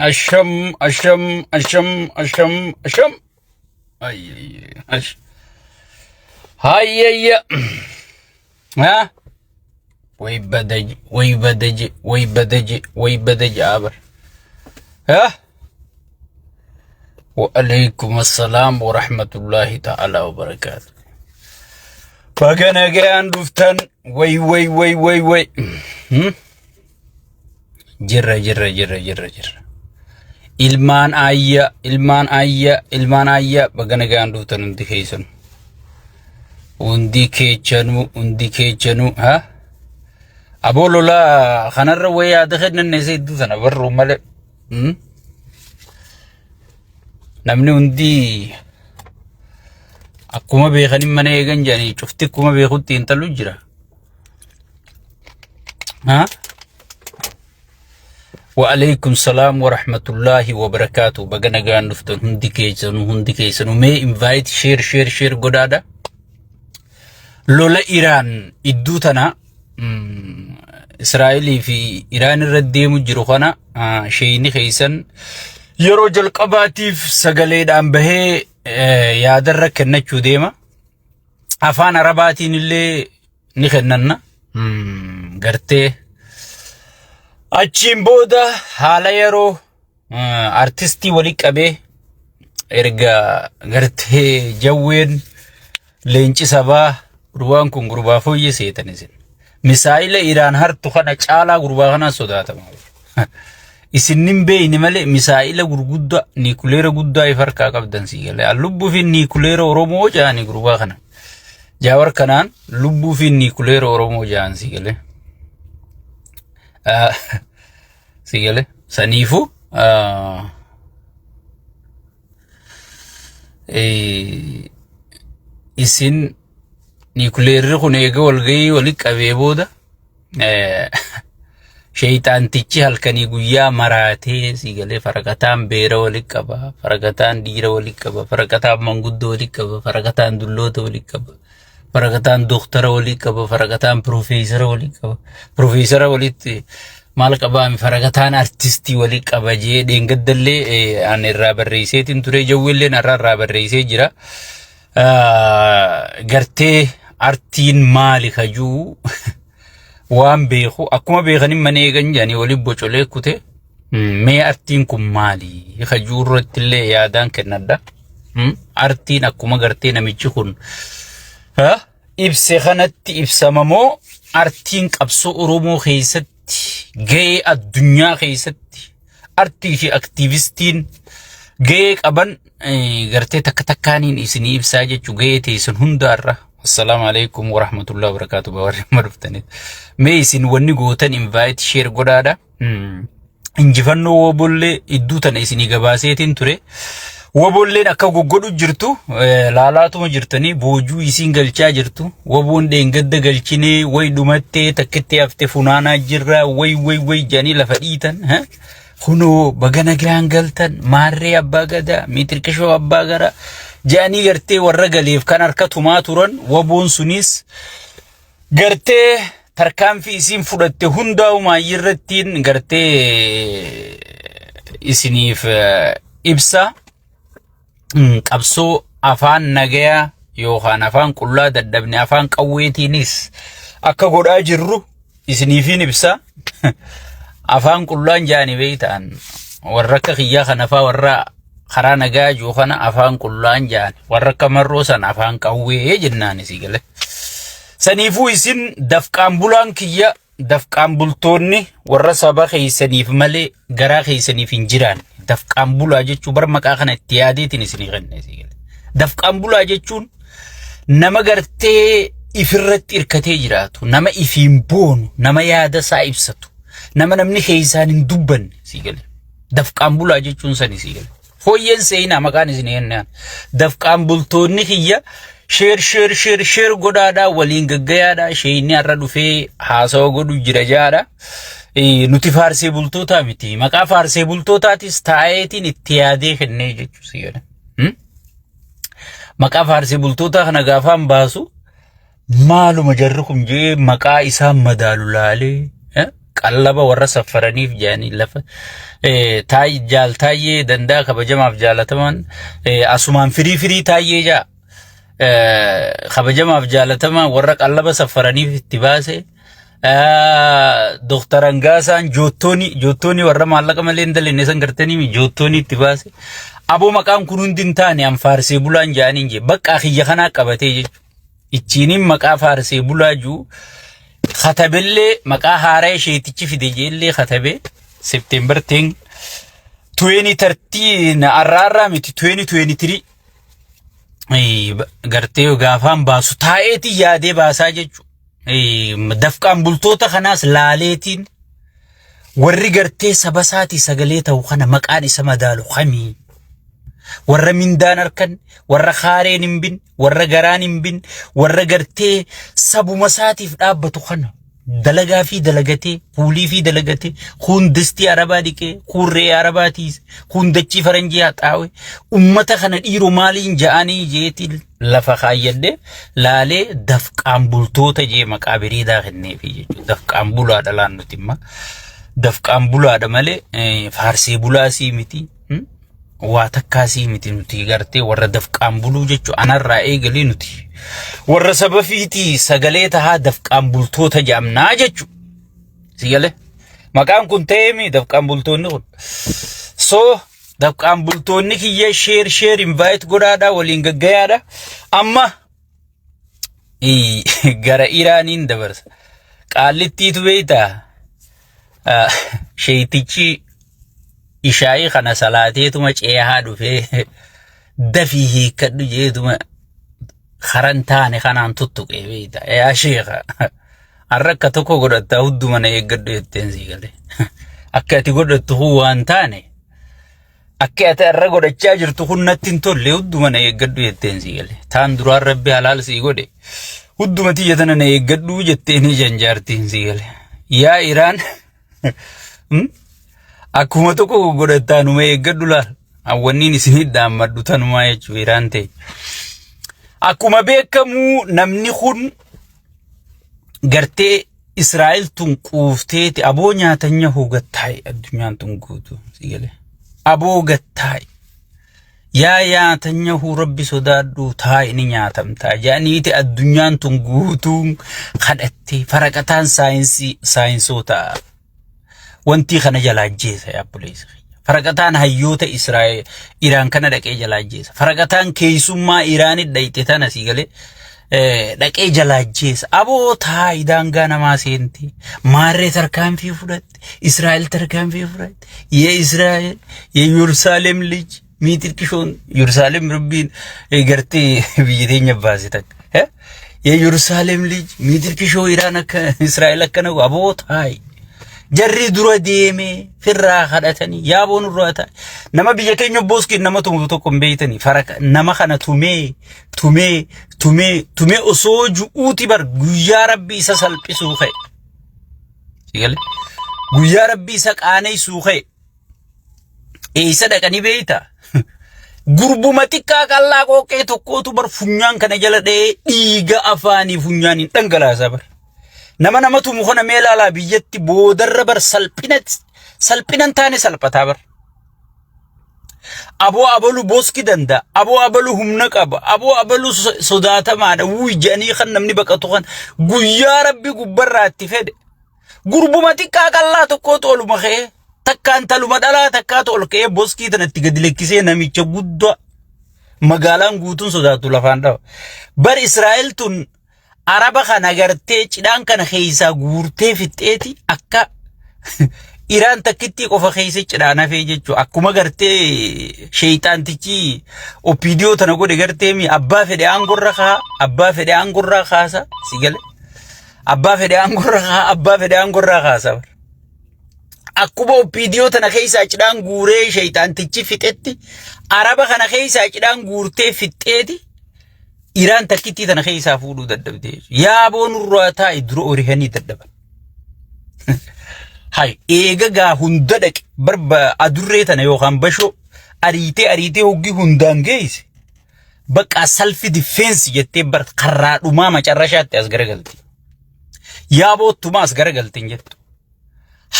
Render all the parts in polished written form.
Asham, asham, asham, asham, asham. Ay, ash. Hayyayya. Ha? Way badaji, way badaji, way badaji, way badaji abar. Ha? Wa alaikum assalam wa rahmatullahi ta'ala wa barakatuh. Baga nagaan dhuftan. Way, way, way, way, way. Jirra, jirra, jirra, jirra, jirra. Ilmaan ayya, ilmaan ayya, ilmaan ayya baga nagaan dhuftan hundi keessan. Hundi keechanuu, hundi keechanuu, ha? Aboo lolaa kanarra wayii yaada kennanne isa hedduu sana barruu malee. Hmm? Namni hundi akkuma beekanin mana eegan jedhanii cufti akkuma beekutti intallu jira. Ha? Wa'alaikum salaam wa rahmatullahi wa barakaatu. Baga nagaan dhuftan hundi keessanuu hundi keessanuu mee invite share share share godhaadha. Lola Iraan idduu tana Israa'elii fi Iraan irra deemu jiru kana sheeyni keessan yeroo jalqabaatiif sagaleedhaan bahee yaadarra kennachuu deema. Afaan Arabaatiin illee ni kennanna. Gartee achiin booda haala yeroo artistii wali qabee erga gartee jawween leenci sabaa gurbaan kun gurbaa fooyyee seetan isin. Misaa'ila Iraan hartu kana caalaa gurbaa kanaan sodaatama. Isin hin beeyne malee misaa'ila gurguddaa niikuleera guddaa if harkaa qabdan sii galee. Lubbuu fi niikuleera Oromoo jaani gurbaa kana. Jaawar kanaan lubbuu fi niikuleera Oromoo jaan sii galee. Sii galee. Saniifuu isin niikuleerri kun eega walgahii walitti qabee booda sheeyxaantichi halkanii guyyaa maraatee sii galee faraqataan beera walitti qaba, faraqataan dhiira walitti qaba, faraqataan manguddoo walitti qaba, faraqataan dulloota walitti qaba, faraqataan doktara walitti qaba, faraqataan piroofeesara walitti qaba, piroofeesara walitti maal qabaami faraqataan artistii walitti qaba jee dheengaddallee an irraa barreesseetiin ture jawweelleen har'a irraa barreessee jira. Gartee artiin maali kajuu waan beeku akkuma beekanin mana eegan jedhanii waliin bocolee kute mee artiin kun maali kajuu irratti illee yaadaan kennadha. Artiin akkuma gartee namichi kun ibse kanatti ibsama moo artiin qabsoo Oromoo keessatti gahee addunyaa keessatti artii fi aktiivistiin gahee qaban gartee takka takkaaniin isinii ibsaa jechuu gahee teessan hundaarra. Assalaamu alaikum warahmatullahi wabarakatuh warri amma dhuftaniif. Mee isin wanni gootan invite share godhaadha. Injifannoo wobollee idduu tana isinii gabaaseetiin ture. Wobolleen akka goggodhu jirtu laalaatuma jirtanii boojuu isiin galchaa jirtu. Woboon dheengadda galchinee way dhumattee takkitti hafte funaanaa jirra way way way jedhanii lafa dhiitan. Kunoo baga nagaan galtan maarree abbaa gadaa miitirqishoo abbaa garaa jedhanii gartee warra galeef kan harka tumaa turan woboon sunis gartee tarkaanfii isiin fudhatte hundaa'u maayyirrattiin gartee isiniif ibsa qabsoo afaan nagayaa yookaan afaan qullaa dadhabne afaan qawweetiinis akka godhaa jirru isiniifiin ibsa. Afaan qullaan jaani beektaan warra akka kiyyaa kana faa warra karaa nagaa jiru kana afaan qullaan jaani warra akka marroo sana afaan qawwee jennaan isii gale. Saniifuu isin dafqaan bulaan kiyya Dafqaan bultoonni warra saba keessaniif malee garaa keessaniif hin jiraanne. Dafqaan bulaa jechuun bar maqaa kana itti yaadeetiin isinii kenne isii gale. Dafqaan bulaa jechuun nama gartee ifirratti hirkatee jiraatu, nama ifiin boonu, nama yaada isaa ibsatu, nama namni keessaan hin dubbanne isii gale. Dafqaan bulaa jechuun sani isii gale. Fooyyeen seenaa maqaan isin ennaan. Dafqaan bultoonni kiyya sheer sheer sheer sheer godhaadhaa waliin gaggayaadhaa sheeyni har'a dhufee haasawa godhu jira jaadha. Nuti faarsee bultootaa miti. Maqaa faarsee bultootaatis taa'eetiin itti yaadee kennee jechuudha si jedha. Maqaa faarsee bultootaa kana gaafaan baasu maaluma jarri kun jee maqaa isaan madaalu laalee. Qallaba warra saffaraniif jedhanii lafa jaal Taayyee Danda'a kabajamaaf jaalatamaan asumaan firii firii Taayyee jaa kabajamaaf jaalatamaan warra qallaba saffaraniif itti baase. Dooktar Angaasaan joottooni joottooni warra maallaqa malee hin dalenne san gartanii joottooni itti baase. Aboo, maqaan kun hundi hin taane, an faarsee bulaan jedhaniin jee bakka kiyya kanaa qabatee jechuudha. Ichiiniin maqaa faarsee bulaa jiru katabellee, maqaa haaraa isheetichi fide jeellee katabee September 10 2013, arraarraa miti, 2023 gartee gaafaan baasu taa'eetiin yaadee baasaa jechuudha. Dafqaan bultoota kanaas laaleetiin warri gartee saba isaatii sagalee ta'u kana maqaan isa madaalu kamii? Warra mindaan harkan, warra kaareen hin bin, warra garaan hin bin, warra gartee sabuma isaatiif dhaabbatu kana dalagaa fi dalagatee, kuulii fi dalagatee, kuun distii arabaa dhiqee, kuun re'ee arabaa tiise, kuun dachii faranjii haxaawe, ummata kana dhiiroo maaliin ja'anii jeetiin lafa kaayyadhee laalee dafqaan bultoota jee maqaa biriidaa kenneefi jechuudha. Dafqaan bulaadha laan nuti imma. Dafqaan bulaadha malee faarsee bulaasii miti. Waa takkaasii miti, nuti gartee warra dafqaan buluu jechuudha. Anarraa eegalee nuti warra saba fiitii sagalee tahaa dafqaan bultoota jedhamnaa jechuudha. Si galee? Maqaan kun ta'eemi dafqaan bultoonni kun. So dafqaan bultoonni kiyya, share share, invite godhaadha, waliin gaggayaadha. Amma gara Iraaniin dabarsa. Qaallittiitu beektaa? Sheetichi ishaayii kana salaateetuma ceehaa dhufee dafii hiikkadhu jeetuma karan taane kanaan tuttuqee beektaa. Yaa sheeka, har'a akka tokko godhattaa hudduma na eeggadhu jetteen sii galee. Akka ati godhattu kun waan taane, akka ati har'a godhachaa jirtu kun natti hin tolle, hudduma na eeggadhu jetteen sii galee. Taan duraan Rabbi halaal sii godhe, hudduma tiyya tana na eeggadhu jetteen janjaartiin sii galee. Yaa Iraan, akkuma tokko godhattaa numa eeggadhu laal. Hawwanniin isinii dhaammadhu tanumaa jechuudha Iraan ta'e. Akkuma beekamu namni kun gartee Israa'el tun quufteeti, aboo nyaatanya gattaa'e addunyaan tun guutuu si galee. Aboo gattaa'e. Yaa nyaatanyahuu, Rabbi sodaadhu, taa'i, ni nyaatamtaa jedhaniiti addunyaan tun guutuun kadhattee faraqataan saayinsii saayinsoota wantii kana jalaa ajjeesa yaa obboleessa kiyya. Faraqataan hayyoota Israa'el Iraan kana dhaqee jalaa ajjeesa. Faraqataan keessummaa Iraanit dhayxe tana si galee dhaqee jalaa ajjeesa. Aboo taa'i, daangaa namaa seenti. Maarree tarkaanfii fudhatte. Israa'el tarkaanfii fudhatte. የእስራኤል የኢየሩሳሌም ልጅ miixirqishoon Yerusaalem Rabbiin gartee biyya teenya baase takka. የኢየሩሳሌም ልጅ miixirqishoo Iraan akka Israa'el akkana aboo taa'i. Jarri dura deemee firraa kadhatanii yaaboo nurraa taa'e. Nama biyya keenya booskiin nama tumu tokko hin beeytanii faraka nama kana tumee tumee tumee tumee osoo ju'uuti bar guyyaa Rabbi isa salphisuu ka'e. Sigale guyyaa Rabbi isa qaaneessuu ka'e. Eessa dhaqanii beeyta? Gurbuma xiqqaa qallaa qooqee tokkootu bar funyaan kana jala dha'ee dhiiga afaanii funyaaniin dhangalaasaa bar. Nama nama tumu kana mee ilaalaa, biyyatti boodarra bar salphina salphina hin taane salphataa bar. Aboo abalu boski danda'a. Aboo abalu humna qaba. Aboo abalu sodaatamaadha. Wuy jedhanii kan namni baqatu kan guyyaa Rabbi gubbarraa itti fedhe. Gurbuma xiqqaa qallaa tokkootu oluma ka'ee takkaan taluma dhalaa takkaatu ol ka'ee boskii tanatti gadi lekkisee namicha guddaa magaalaan guutuun sodaatu lafaan dhawa. Bar Israa'el tun Araba kana gartee cidhaan kana keessaa guurtee fixxeeti akka Iraan takkittii qofa keessa cidhaan hafee jechuudha. Akkuma gartee sheeyxaantichi OPDO tana godhe gartee mi abbaa fedhe aangorra kaa, abbaa fedhe aangorraa kaasa si gale. Abbaa fedhe aangorra kaa, abbaa fedhe aangorraa kaasa. Akkuma OPDO tana keessaa cidhaan guuree sheeyxaantichi fixetti Araba kana keessaa cidhaan guurtee fixxeeti Iraan takkittii tana keessaa fuudhuu dadhabde. Yaaboo nurraa taa'i dura orihanii dadhaban. Hay eega gaa hunda dhaqe barba adurree tana yookaan bashoo ariitee ariitee hoggii hundaan geesse bakka self defense jettee bar karraa dhumaa macarrashaatti as garagalti. Yaaboo tumaa as garagalti hin jettu.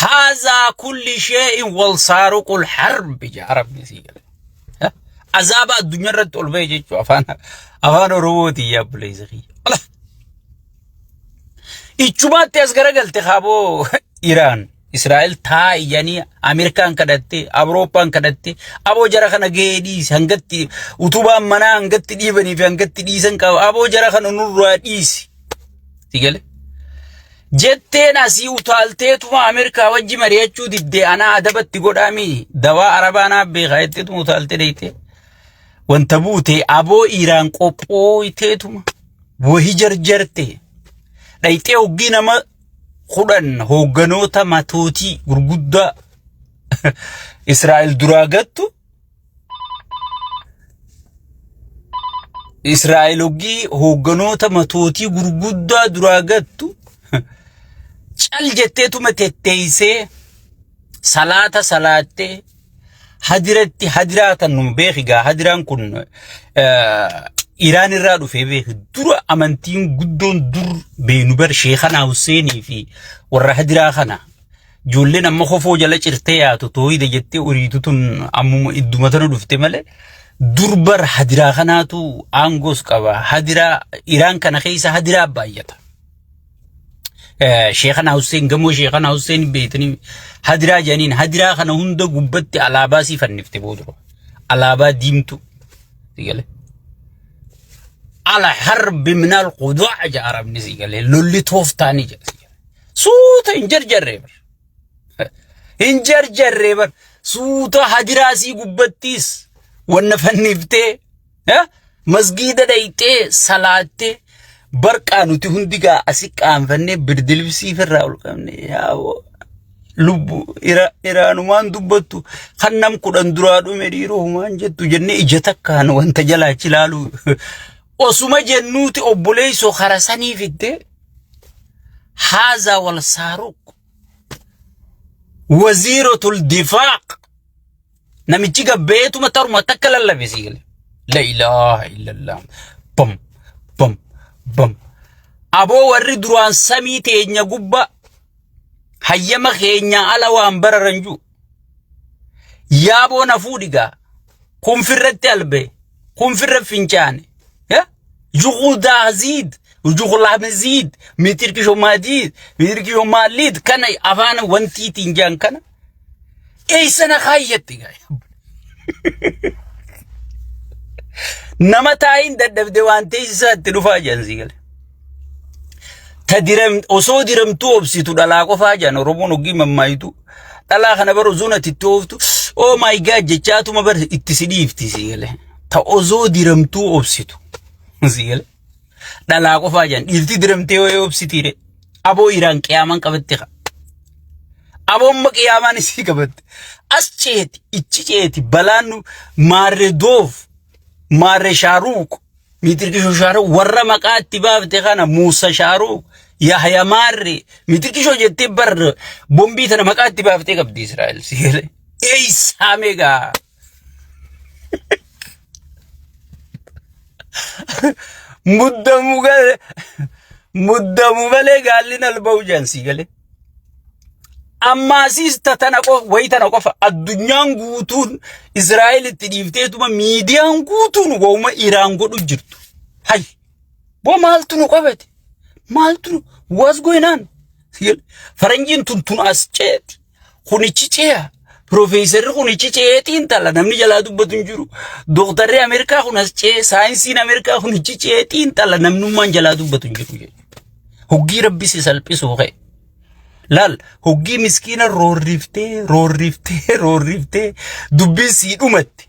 Haazaa kulli shee'in wal saaruqul harbi jaa arabni sii gale. Azaaba addunyaa irratti ol ba'e jechuudha afaan afaan Oromootiin yaa obboleessa kiyya. Ala. Ichumaatti as garagalte kaaboo Iraan. Israa'el taa'i jedhanii Ameerikaan kadhatte, Awurooppaan kadhatte, aboo jara kana gahee dhiisi hangatti utubaan manaa hangatti dhiibanii fi hangatti dhiisan qaba. Aboo jara kana nurraa dhiisi. Si gale? Jetteen asii utaalteetuma Ameerikaa wajji mari'achuu diddee anaa adabatti godhaami dawaa arabaa naa beekaa jetteetuma utaaltee deeytee. Wanta buute aboo Iraan qophooyteetuma wahi jarjarte dhayxee hoggii nama 10 hoogganoota matootii gurguddaa Israa'el duraa gattu Israa'el hoggii hoogganoota matootii gurguddaa duraa gattu cal jetteetuma tetteeysee salaata salaattee hadiratti hadiraa tan nu beeki gaa hadiraan kun Iraan irraa dhufee beeki dura amantiin guddoon dur beenu bar sheekanaa Husseenii fi warra hadiraa kana ijoolleen amma kofoo jala cirtee yaatu tooyida jettee uriitu tun ammuma idduma tana dhufte malee dur bar hadiraa kanaatu aangoos qaba hadiraa Iraan kana keessa hadiraa baay'ata. Sheekana Hussein gamoo Sheekana Hussein beektanii hadiraa jedhaniin hadiraa kana hunda gubbatti alaabaa sii fannifte boodura. Alaabaa diimtuu. Si galee. Ala harbi minal qudaa jedha arabni si galee lolli tooftaanii jedha si galee. Suuta hin jarjarree bar. Hin jarjarree bar. Suuta hadiraa sii gubbattiis wanna fanniftee Masgiida dhayxee salaattee barqaa nuti hundi gaa asi qaanfannee birdilibsii irraa ol qabne yaaboo lubbu iraanumaan dubbattu kan nam 10 duraa dhume dhiiroo humaan jettu jennee ija takkaan wanta jalaa achi ilaalu osuma jennuuti obboleessoo kara sanii fiddee haazaa wal saaruq waziiratul difaaq Namichi gabbeetuma taruma takka lallabe sii gale. La ilaaha illallah. Bam bam bam. Aboo warri duraan samii teenya gubba hayyama keenya ala waan bararan jiru. Yaaboo na fuudhi gaa. Kun firratti albe. Kun firra fincaane. Juquudaaziid. Juqulaamiziid. Mitirkishomaadiid. Mitirkishomaaliid. Kana afaan wantiitiin jaan kana. Eessa na kaayyatti gaa? Nama taa'iin dadhabde waan teessisaa itti dhufaa jedhan sii gale. Ta diram osoo diramtuu obsitu dhalaa qofaa jedhan Oromoon hoggii mammaayitu. Dhalaa kana bar osoo natti itti ooftu oh my god jechaatuma bar itti si dhiifti sii gale. Ta osoo diramtuu obsitu sii gale. Dhalaa qofaa jedhan dhiirti diramtee yoo obsitiire. Aboo Iraan qiyaamaan qabatte kaa. Aboon qiyaamaan isii qabatte. As ceeti, ichi ceeti, balaan nu maarre doof, maarre shaaruuq, miitirkishoo shaaruuq, warra maqaa itti baafte kana Muusa shaaruuq, Yahya maarre, miitirkishoo jettee bar bombii tana maqaa itti baaftee qabdi Israa'el. Sigalee. Eessaa meegaa? Muddamu galee muddamu malee gaalli nalba'u jedhan sii galee. Ammaasiis ta tana qofa wayii tana qofa addunyaan guutuun Israa'el itti dhiifteetuma miidiyaan guutuun wauma Iraan godhu jirtu. Hay boo maaltu nu qabate? Maaltu nu what's going on? Faranjiin tun tun as ceeti. Kunichi ce'a. Piroofeesarri kunichi ce'ee xiinxala namni jalaa dubbatu hin jiru. Dooktarri Ameerikaa kun as ce'ee saayinsiin Ameerikaa kunichi ce'ee xiinxala namnummaan jalaa dubbatu hin jiru jechuudha. Hoggii rabbi si salphisuu ka'e. Laal hoggii miskiina roorriftee roorriftee roorriftee dubbiin sii dhumatte.